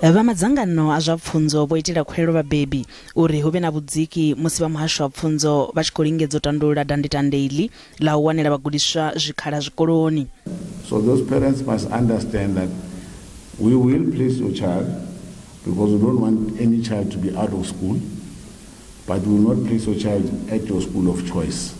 Vha madzangano a zwa pfunzo vho itela khuwelelo vhabebi uri hu vhe na vhudziki musi vha muhasho wa pfunzo vha tshi khou lingedza u tandulula dandetande iḽi ḽa u wanela vhagudiswa zwikhala zwikoloni. So those parents must understand that we will place your child because we don't want any child to be out of school, but we will not place your child at your school of choice.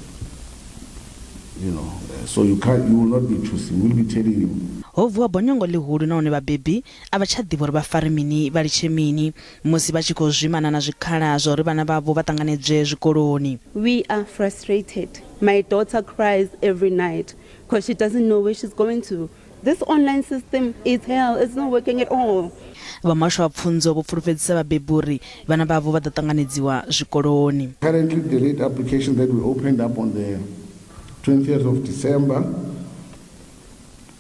So you can't, you will not be choosing, we'll be telling you. Ho vuwa bonyongo ḽihulu nahone vhabebi a vha tsha ḓivha uri vha fare mini vha litshe mini musi vha tshi khou zwimana na zwikhala zwa uri vhana vhavho vha ṱanganedzwe zwikoloni. We are frustrated. My daughter cries every night because she doesn't know where she's going to. This online system is hell. It's not working at all. Vha muhasho wa pfunzo vho pfulufhedzisa vhabebi uri vhana vhavho vha ḓo ṱanganedziwa zwikoloni. Currently, the late application that we opened up on the 20th of December,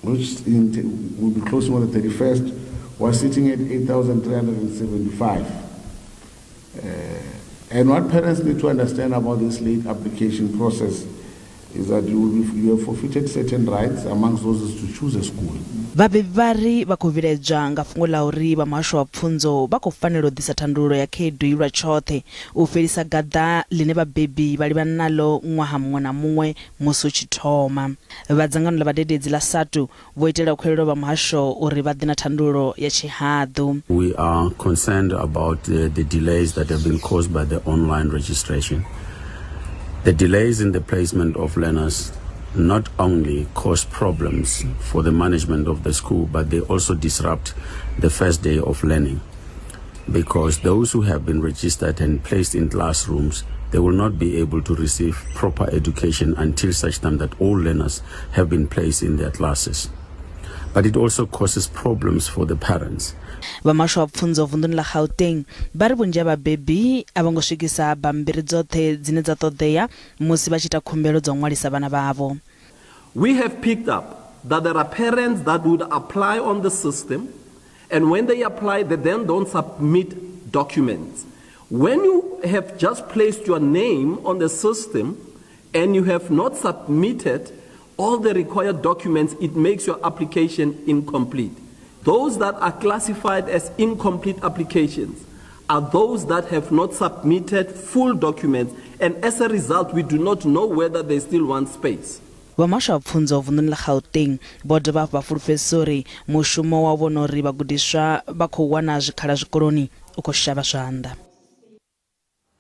which will be closing on the 31st, was sitting at 8,375. And what parents need to understand about this late application process is that you have forfeited certain rights, amongst those is to choose a school. Vhabebi vha ri vha khou vhilaedzwa nga fhungo ḽa uri vha muhasho wa pfunzo vha khou fanela u ḓisa thandululo ya khaedu iyi lwa tshoṱhe u fhelisa gaḓa ḽine vhabebi vha livhana naḽo ṅwaha muṅwe na muṅwe musi u tshi thoma. Vha dzangano ḽa vhadededzi ḽa SADTU vho itela khuwelelo vha muhasho uri vha ḓe na thandululo ya tshihaḓu. We are concerned about the delays that have been caused by the online registration. The delays in the placement of learners not only cause problems for the management of the school, but they also disrupt the first day of learning, because those who have been registered and placed in classrooms, they will not be able to receive proper education until such time that all learners have been placed in their classes. But it also causes problems for the parents. Vha muhasho wa pfunzo vunḓuni ḽa Gauteng vha ri vhunzhi ha vhabebi a vho ngo swikisa bammbiri dzoṱhe dzine dza ṱoḓea musi vha tshi ita khumbelo dza u ṅwalisa vhana vhavho. We have picked up that there are parents that would apply on the system, and when they apply, they then don't submit documents. When you have just placed your name on the system and you have not submitted all the required documents, it makes your application incomplete. Those that are classified as incomplete applications are those that have not submitted full documents, and as a result, we do not know whether they still want space. Vha muhasho wa pfunzo vunḓuni ḽa Gauteng vho dovha hafhu vha fulufhedzisa uri mushumo wa u vhona uri vhagudiswa vha khou wana zwikhala zwikoloni u khou shavha zwanḓa.